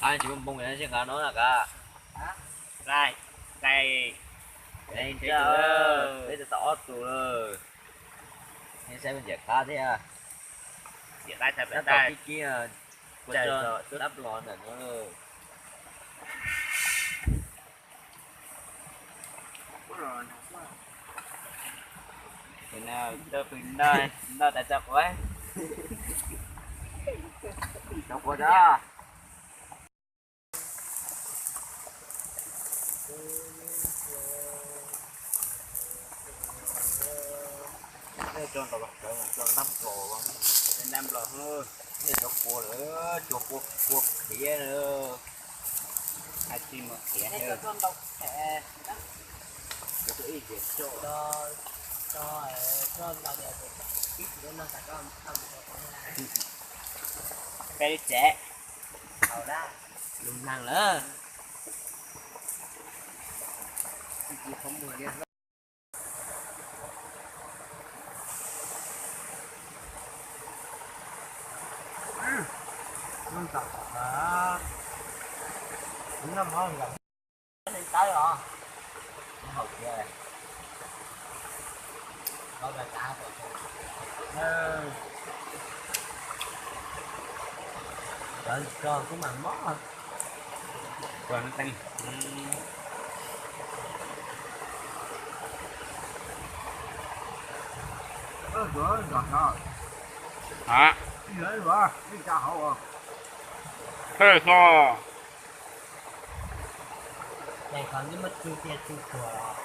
Tsis muaj npoo, nqa no na ka. Peb tau ob tug lawm. Nej saib me ntxim qab thiab. Tab tom kib kib, tab los ntawm no. Noj tas tso quav, tso quav tso. Tso ntau los tso ntab los, ntab los, nej tso quav lawm, tso quav quav qhiav lawm. Ai tsis mus qhiav, tso ib tiam tso. Peb tsev, lub neej lawm. Noj mov nkaus. Neeg tawb os. Haus kiag. Cov tag tag. Cov tso kuj mam mob. Cov no teeb. Hab. Thawj hlo. Ces qhov ntawd muab tsu cia tsu tuag.